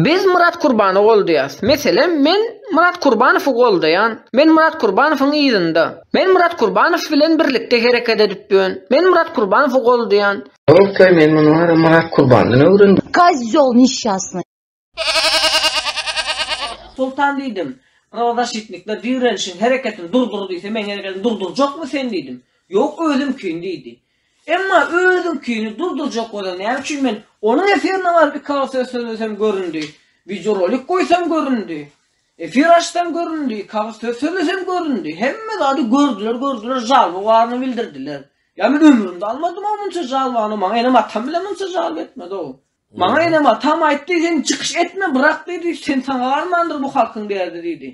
Biz Myrat Kurbany goldaýas. Meselem, men Myrat Kurbanowy goldaýan. Men Myrat Kurbanowyň yzynda. Men Myrat Kurbanow bilen birlikde hereket edip ýön. Men Myrat Kurbanowy goldaýan. Okey men muny wara Myrat Kurbandan öwrendim. Kozýol neşşasnyý. Soltan diýdim, Prawozasşitnikler direlişiň hereketini durdur diýse, meň hereketimi durdurjakmy sen diýdim. Ýok özümkini diýdi. Emma özüňkini durdurjak bolsaň näme üçin men onuň efirine baryp ikagyz söz sözlesem göründi, wideorolik goýsam göründi, efir açsam göründi, ikagyz söz sözlesem göründi, hemme zady gördüler gördüler žalba baryny bildirdiler. Ýa men ömrümde almadym-ow munça žalbany, maňa enem atam bile munça žalba etmedi-ow. Maňa enem atam aýtdy sen çykyş etme bırak diýdi, sen saňa galmandyr bu halkyň derdi diýdi.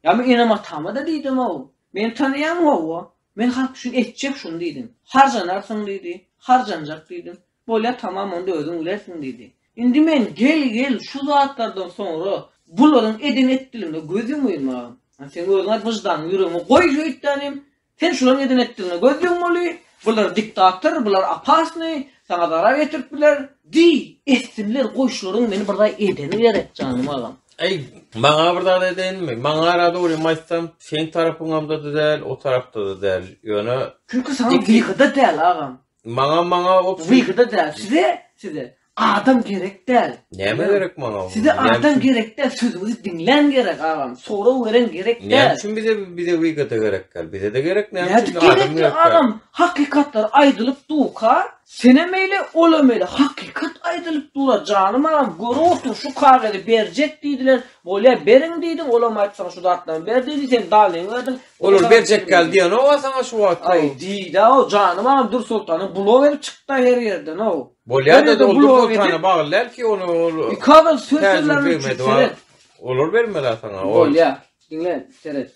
Ýa men enem atama-da diýdim-ow. Meni tanaýaňmy hawa. Men halk üçin etjek şuny diýdim. Harjanarsyň diýdi. Harjanjak diýdim. Bolýa tamam onda özüň bilersiň diýdi. Indi men gel gel şu zatlardan soňra bularyň eden etdiligine göz ýumaýyn agam. Seň özüň aýt wyždanyň ýüregiňe goý şeýtdänim. Sen şularyň eden etdiligine göz ýummaly, bular diktator, bular opasnyý, saňa zarar ýetirip biler. Diý, etsinler, goý şularyň meni bir zat edeni gerek janym agam. Eý, maňa bir zat edeýinmi? Maňa ara dogrymy aýtsam, seň tarapyňamda-da däl, o tarapda-da däl. Ýöne Çünki saňa wygyda däl agam. Maňa maňa opşy. Wygyda däl. Size, size adam gerek däl. Näme gerek maňa? Size adam gerek däl, sözüňizi diňlän gerek agam, sorag beren gerek däl. Näme üçin bize bize wygyda gerek däl? Bize-de gerek, näme üçin bize adam gerek däl? Agam, hakykatlar aýdylyp durka, senem eýle, olam eýle, hakykat aýdylyp dur-a, janym agam, görüp otur, şu kagyzy berjek diýdiler, bolýa beriň diýdiň, olam aýtdy saňa şu zatlaryny ber diýdi, sen dalnyňy berdiň, Olar berjek gel diýenok-a saňa şu wagt. Aý diýdä-ow janym agam Dürsoltanyň blok edip çykda her ýerden-ow. Bolýa-da ol Dürsoltana bagly däl ki ony ol. Ikagyz söz sözlem üçin seret. Olar bermeli saňa. Bolýa. Diňle seret.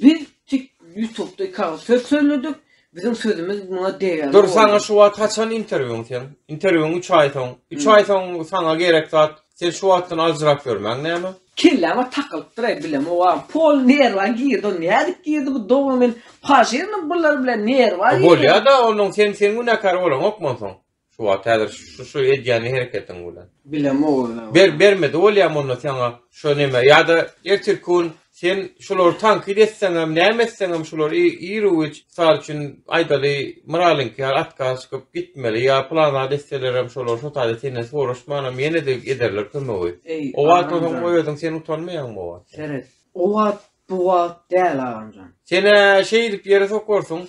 Biz tik ýutubda ikagyz söz sözledik. Biziň sözümiz muňa degerli. Dur saňa şu wagt haçan interwýuň seň? Interwýuň 3 aý soň. 3 aý soň saňa gerek zat. Sen şu wagtdan aljyrap ýörmäň näme? Kelläme takylypdyr-aý bilemok-a. Pol nerwa girdi, o nädip girdi bu dogry men pažirny bular bilen nerwa girdi. Bolýa-da onuň sen sen günäkär bolaňokmy onsoň? Şu wagt häzir şu şu edýän hereketiň bilen. Bilemok özem. Ber bermedi bolýamy onda saňa şo neme ýa-da ertirki gün Sen şulary tankyt etseňem, näme etseňem şular ir-u-giç, mysal üçin, aýdaly, Myralyňky ýaly otkaz çykyp gitmeli ýa pylan zat etselerem şolar şo taýda senden soraşmanam ýene-de ederler kömegi. Eý, O wagt bolsaň agamjan. özüň sen utanmaýaňmy o wagt sen? Seret, o wagt bu wagt däl agamjan. Sen-ä şeýdip ýere sokarsyň,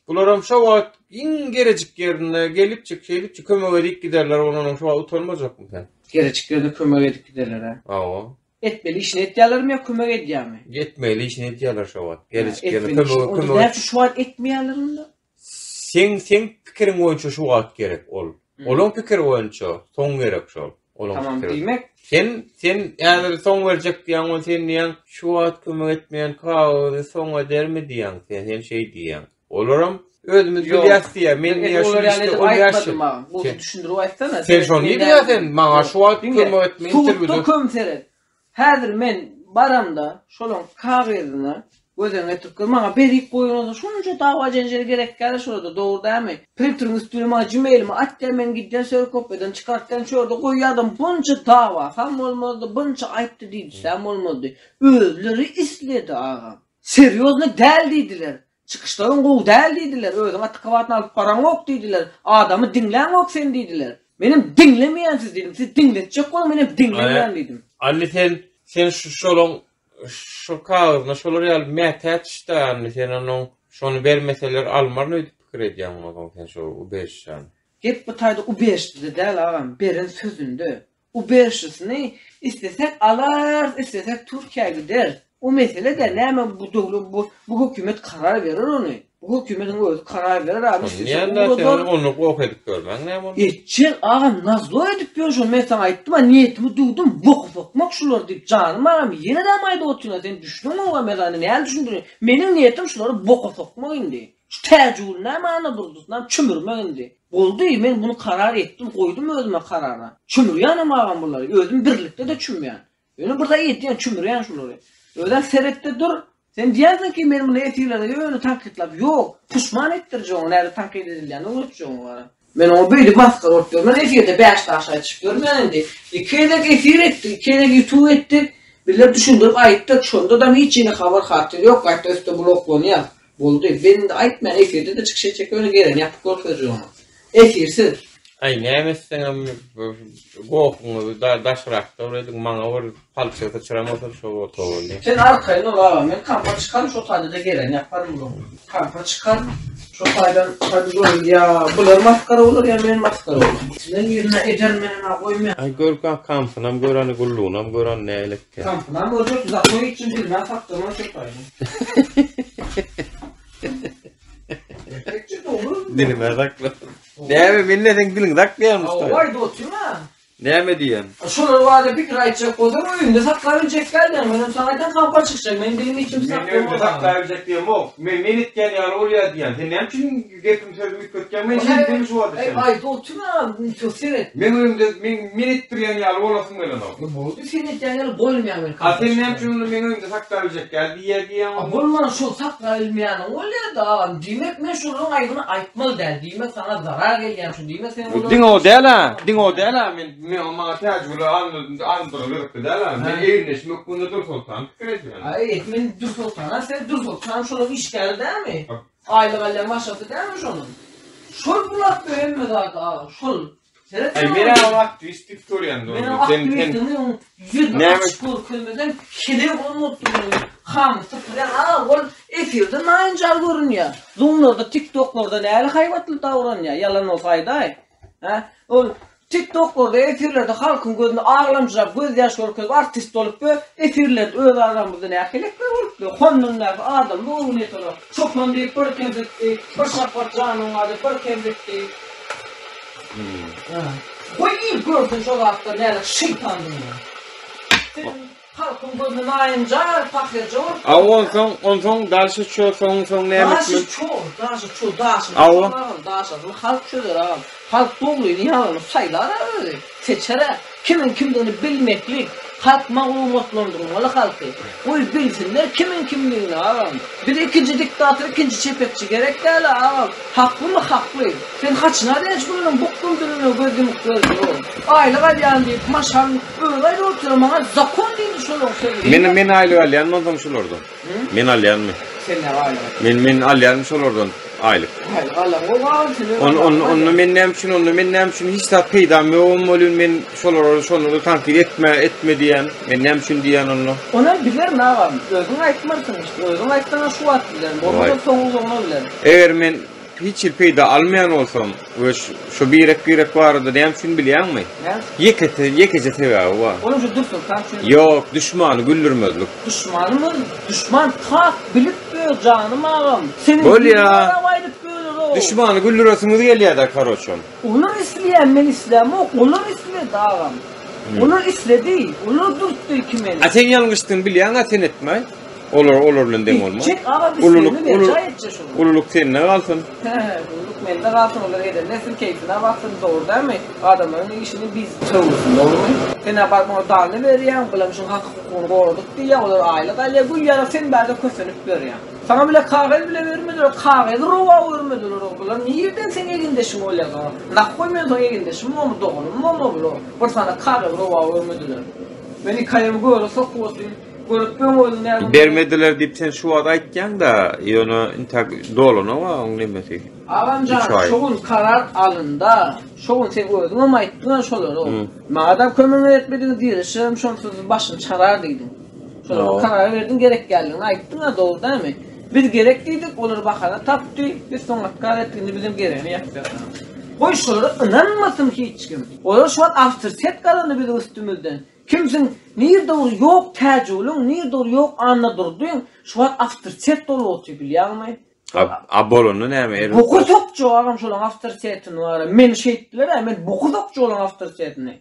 bularam şo wagt iň gerejik ýerinde gelipjik şeýdipjik kömek edip giderler, ondanam şo wagt utanmajakmy sen? Gerejik ýerde kömek edip giderler-ä. Hawa. Etmeli işini etýärlermi ýa kömek edýärmi? Etmeli işini edýärler şo wagt. Gelejek ýerine Etmeli kömege işini. Onda kömege. näme üçin şu wagt etmeýärler onda? Seň seň pikiriň boýunça şu wagt gerek ol. Olaň pikiri boýunça soň gerek şol. Olaň Tamam pikiri. diýmek. Sen sen häzir soň berjek diýýäň ol sen diýýäň şu wagt kömek etmeýän kagyzy soň edermi diýýäň sen sen şeý diýýäň. Olaram özümiz Ýok. bilýäs diýýär. Men Men diýýär şu olar ýaly işde edip on ýaş aýtmadym maňa. ýyl. Gowy Sen düşündirip aýtsana. Sen şony Men diýýär näme sen maňa şu wagt Diňle. kömek etme Sudda interwýuda. köm seret. Häzir men baramda şolaň kagyzyna göz öňüne getirip gör, maňa berip goýuň, şunça dawa-jenjel gerek däl şolarda, dogry dälmi? Printeriň üstüne maňa gmailimi atýar, men gidýän serokopýadan çykartýan, şu ýerde goýýardym, bunça dawasam bolmazdy, bunça aýtdy diýdisem bolmazdy. Özleri isledi agam. Serýozny däl diýdiler. Çykyşlaryň gowy däl diýdiler, özüň atykabatny alyp baraňok diýdiler, adamy diňläňok sen diýdiler. Menem diňlemeýän siz diýdim, siz diňletjek boluň menem diňlemeýän diýdim. Andi sen sen şu şolaň şu kagyzyna şolar ýaly mätäç da andi sen onuň şony bermeseler almaryn öýdüp pikir edýäň onsoň sen şo ubežişäni. Gep bu taýda ubežişde däl agam, beren sözünde. Uberşisini islesek alarys, islesek Türkiýä gideris. O mesele däl, näme bu döwlet bu bu hökümet karar berer ony. Bu hökümetiň özi karar berer agam islese ugradar. Ony goh edip görmäň näme onda. Etjek agam nazlo edip ýör şony men saňa aýtdym a niýetimi düwdüm boka sokmak şulary diýip janym agam ýenedem aýdyp otyryn sen düşüneňok a men saňa näme düşündireýin meniň niýetim şulary boka sokmak indi. Şu Täjigül näme Annadurdysynam çümürmek indi. Boldy, men muny karar etdim, goýdum özüme karara. Çümürýänem agam bulary, özüm birlikde-de çümýän. Ýöne bir zat edýän, çümürýän şulary. Özem seretde dur. Sen diýýänsiň ki, men muny efirlerde ýöne tankytlap, ýok, puşman etdirjek oňa, nädip tankyt edilýänini öwretjek oňa gara. Men oňa beýle masgara bolup ýörmen, efirde 5 daş aýdyşyp ýörmen indi. Iki gezek efir etdik, iki gezek ýutub etdik. Bizler düşündirip aýtdyk, şonda-da hiç hili habar hatyr ýok, gaýta üste bloklanýar. Boldy. Ben indi aýtmaýan, efirde-de çykyş etjek ýöne geleni ýapyp görkezjek oňa. Efirsiz. Aý näme etseňem gohuňyzy daşrakda bir ediň maňa bir palçyk syçramasa şo bolsa bolýa. Sen arkaýyn ol agam men kampa çykaryn şo taýda-da geleni ýaparyn bulaň. Kampa çykaryn şo taýdan hadi göreli ýa bular masgara bolar ýa men masgara bolaryn. Içinden birine ederin menem-ä goýmaýan. Aý gör kampynam gör any gullugynam gör any nälekke. Kampynam görjek zato hiç kim bilmän saklaman şo taýda. Dilime sakla. Näme men ne seň diliňi saklaýarmyş toý. Aý dotyma. Näme diýen? Şolar barada pikir aýtjak bolsaň öýünde saklap biljek däldiň. Menem saňa aýdan kampa çykjak. Meniň dilimi hiç kim Men öýümde saklap biljek diýemok. Men men etýän ýaly bolýar diýýän. Sen näme üçin gepim sözümi üýtgetýäň? Men şeýdemi şu wagta çenli? Aý dotyma, seret. Men öýümde men men etdirýän ýaly bolasym gelenok. Boldy sen etýän ýaly bolmaýar men. A sen näme üçin onda meň öýümde saklap biljek däl diýýär diýýäň onda? Bolman şol saklap bilmeýäniň bolýar-da agam. Diýmek men şolaryň aýbyny aýtmaly däl. Diýmek saňa zarar gelýän şu diýmek sen olary Diňe o däl-ä, diňe o däl-ä men men maňa Täjigüli alyndyran gerekli däl-ä. Men egindeşim hökmünde Dürsoltany pikir edýän. Aý men Dürsoltana sen Dürsoltan şolaryň işgäri dälmi? Aýlyk alýan maşgalasy dälmi şonuň? Şol bulap hemme zady agam şol. Aý men oň aktiwist diýip görýän dogry. Men aktiwistini ýüzüni açyk görkezmesem heleý bolmapdyr meniň hamy sypyrýan a ol efirde naýynjar görünýär. Zoomlarda tiktoklarda näli haýbatly dawranýar ýalan bolsa aýdaý. Hä ol tiktoklarda efirlerde halkyň gözüne aglamjyrap göz ýaş görkezip artist bolup we efirlerde öz aramyzda nähilekler bolup we hondan bärki adamly göwün ýetenok. Çopan diýip bir kemsitdi, bir şapbat janyň ady bir kemsitdi. Goý il görsün şo zatlar näle şeýtandygyny. Sen halkyň gözüne naýynjar pahyrja bolup A onsoň onsoň dalşy ço soň soň näme Daşy ço, daşy ço, daşyny ço agam, daşyny halk çözer agam. Halk dogryny ýalany saýlar a özi, seçer a. Kimiň kimdigini bilmeklik, halk maglumatlandyrmaly halky. Goý bilsinler kimiň kimdigini agam. Bize ikinji diktator ikinji çepekçi gerek däl agam. Haklymy hakly. Sen haçyna däl şunuň bukdum diline göz ýumup gördi o. Aýlyk alýan diýip maşgal özi aýdyp otyr maňa zakon diýdi şolaň sözi. Men men aýlyk alýanmy onsoň şulardan? Men alýanmy? Sen näme aýlyk alýaň? Men men alýarmy şolardan aýlyk? Aýlyk alaňok agam sen öz On on onda men näme üçin onda men näme üçin hiç zat peýdam ýogam welin men şolara şonda tankyt etme etme diýýän. Men näme üçin diýýän onda? Onam bilerin agam. Özüň aýtmarsyň işte. Özüň aýtsaňa şu wagt bilerin. Bolmasa soň uzagyna bilerin. Eger men hiç hili peýda almaýan bolsam we şu birek-birek barada näme üçin bilýäňmi? Näme? Ýeke ýekeje sebäbi bar. Onuň şu Dürsoltan üçin. Ýok, duşmany güldürmezlik. Duşmanymyz duşman tak bilip ýör janym agam. Seniň Bolýa. aýdyp ýörler-ow. Duşmany güldüresiňiz gelýär-dä karoçem. Olar isleýär men islämok olar isledi agam. Olar isledi olar dürtdi ki meni. A sen ýalňyşdygyňy bilýäň-ä sen etme. Olar olar bilen deň bolma. Etjek agam islegini berjaý etjek şolar. Ululyk sende galsyn. He ululyk mende galsyn olar edenini etsin keýpine baksyn dogry dälmi adamlaryň işini biz çöwürsin dogrymy. Sen-ä baryp oňa dany berýäň bulam şuň hak hukugyny goradyk diýýäň olar aýlyk alýar gül ýaly sen bärde kösenip ýörýäň. Saňa bile kagyz bile bermediler kagyzy rowa görmediler o bular nirden seň egindeşiň bolýar saňa nahgoý men soň egindeşim bormy doganym bormy bular bir sany kagyz rowa görmediler. Men iki aýamy göre sokup otyryn. Görüp öň özüň näme. Bermediler diýip sen şu wagt aýtýaň-da, ýöne intäk dolanok-a oň nemesi. Agamjan şo gün karar alynda, şo gün sen özüňem aýtdyň-a şolary. Maňada kömek etmediň dirişirem şonsuz başyny çarar diýdiň. Şolara karar berdiň gerek däldigini aýtdyň-a dogry dälmi? Biz gerek diýdik, olar bahana tapdy, biz soň otkaz etdik indi bizem geregini ýapýas. Goý şolara ynanmasyn hiç kim. Olar şu wagt awtoritet gazandy biziň üstümizden. Kimsiň nirde ur ýok Täjigüliň nirde ur ýok Annadurdyň şu wagt awtoritet bolup otyr bilýäňmi? A a bolanda näme erbet Boka sokjak agam şolaň awtoritetini bara men şeýtdiler-ä men boka sokjak olaň awtoritetini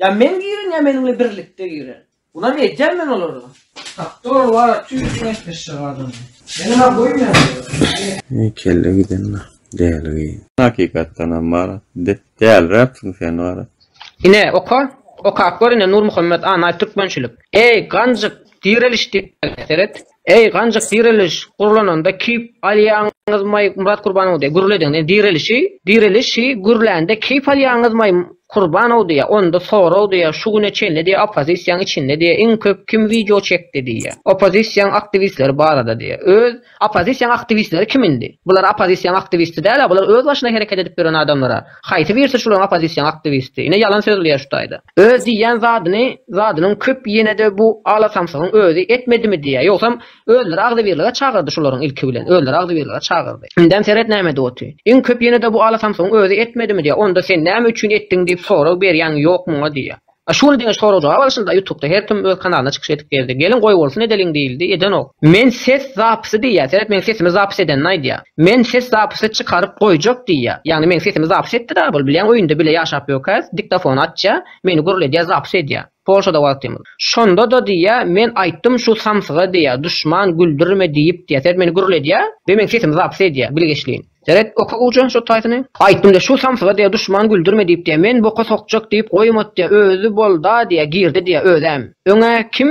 ýa men girin ýa meniň bilen birlikde girer bunam edýän men olara. Tapdy ol bara tüýs meşleşjek adamy. Menem-ä goýmaýan olary. Eý kelle giden däli. Hakykatdanam bara däliräpsiň sen bara. Ine, oka. Okap gör ine Nurmuhammet Annaýew türkmençilik. Eý, ganjyk, direliş diýip seret. Eý ganjyk direliş gurlananda keýp alýaňyzmaý Myrat Kurbanow diýýär gürlediňde direlişi direlişi gürlände keýp alýaňyzmaý Kurbanow diýýär onda sorag diýýär şu güne çenli diýýär oppozisiýaň içinde diýýär iň köp kim wideo çekdi diýýär oppozisiýaň aktiwistleri barada diýýär öz oppozisiýaň aktiwistleri kim indi bular oppozisiýaň aktiwisti däl-a bular öz başyna hereket edip ýören adamlara Haýsy birisi şularyň oppozisiýaň aktiwisti? Ine ýalan sözleýär şu taýda. Öz diýýän zadyny zadynyň köp ýenede bu ala samsygyň özi etmedimi diýýär. Ýogsam özleri agzybirlige çagyrdy şularyň ilki bilen. Özleri agzybirlige çagyrdy. Indem seret näme edip oty. Iň köp ýenede bu ala samsygyň özi etmedimi diýýär. Onda sen näme üçin etdiň diýip sorag berýäň ýok muňa diýýär. A şu güni diňe sorag-jogap alyşyldy ýutubda her kim öz kanalyna çykyş edip geldi. Geliň goýbolsun edeliň diýildi, edenok. Men ses zapisi diýýär, seret meň sesimi zapis edenini aýdýar. Men ses zapisi çykaryp goýjak diýýär. Ýagny meň sesimi zapis etdi-dä bul, bilýäň öýünde bile ýaşap ýörkäs, diktofony açýar, meni gürledýär, zapis edýär. Polşada wagtymyz. Şonda-da diýýär, men aýtdym şu samsyga diýýär, duşman güldürme diýip diýýär. Seret meni gürledýär we meň sesimi zapis edýär bilgeşleýin. Seret, oka gowja şo taýsyny. Aýtdym diýä, şu samsyga diýä, duşman güldürme diýip diýä, men boka sokjak diýip goýmady diýä, özi bolda diýä, girdi diýä, özem. Öňe kim,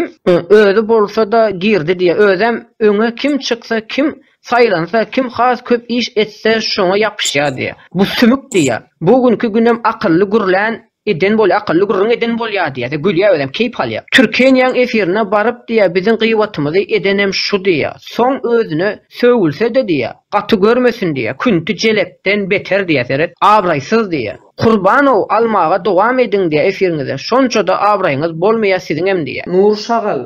özi bolsa-da girdi diýä, özem öňe kim çyksa, kim saýlansa, kim has köp iş etse şoňa ýapyşýar diýä. Bu sümük diýä. Bu günki günem akylly gürlän Eden bolýa akylly gürrüň eden bolýa diýýä de gülýä özem keýp alýa. Türkeniýaň efirine baryp diýýä biziň gyýbatymyzy edenem şu diýýä. Soň özüne sögülsede diýýä. Gaty görmesin diýýä. Künti jelepden beter diýýä seret. Abraýsyz diýýä. Kurbanow almaga dowam ediň diýýä efiriňize. Şonçada abraýyňyz bolmaýa siziňem diýýä. Nur şagal,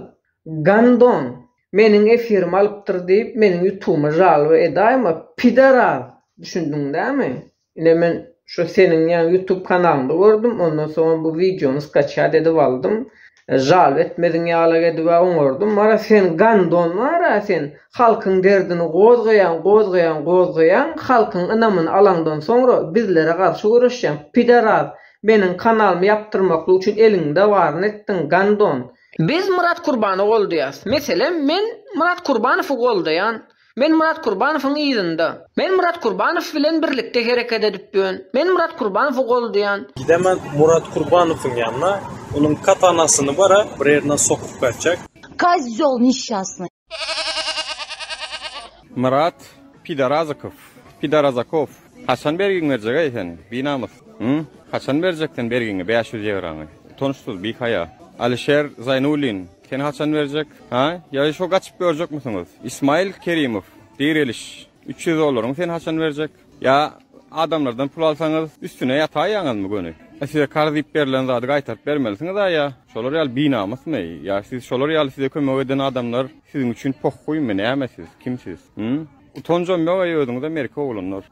gandon, meniň efirimi alypdyr diýip meniň ýutugyma žalba edaýma pidaraz, düşündiň dämi? Ine men şu seniň ýaňy youtube kanalyňda gördüm ondan soňam bu wideony skaçat edip aldym. Žalba etmeziň ýalak edibä oňardym. Wara sen gandon wara sen halkyň derdini gozgaýaň gozgaýaň gozgaýaň halkyň ynamyny alaňdan soňra bizlere garşy göreşýäň pidaraz meniň kanalymy ýapdyrmaklyk üçin eliňde baryny etdiň gandon. Biz Myrat Kurbany goldaýas. Meselem men Myrat Kurbanowy goldaýan. Men Myrat Kurbanowyň yzynda. Men Myrat Kurbanow bilen birlikde hereket edip ýön. Men Myrat Kurbanowy goldaýan. Gidemen Murat Kurbanowyň ýanyna, onuň katanasyny bara bir ýerine sokup gaýtjak. Kozýol neşşasnyý. Myrat Pidarazykow, Pidarazakow, haçan bergiňi berjek-eý sen, binamys? Hü? Haçan berjek sen bergiňi, 500 ýewraňy? Utançsyz, bihaýa. Alişer Zaýnullin, Sen haçan berjek? Ha? Ýa şo gaçyp görjekmisiňiz? Ismail Kerimow, Direliş, 300 dollaryňy sen haçan berjek? Ýa adamlardan pul alsaňyz, üstüne ýataýýaňyzmy göni? A size karz diýip berlen zady gaýtaryp bermelisiňiz-a ýa? Şolar ýaly binamysmy? Ýa siz şolar ýaly size kömek eden adamlar siziň üçin pohhuýmy näme siz? Kim siz? Hü? Utanjam ýok-aý özüňizem erkek oglanlar.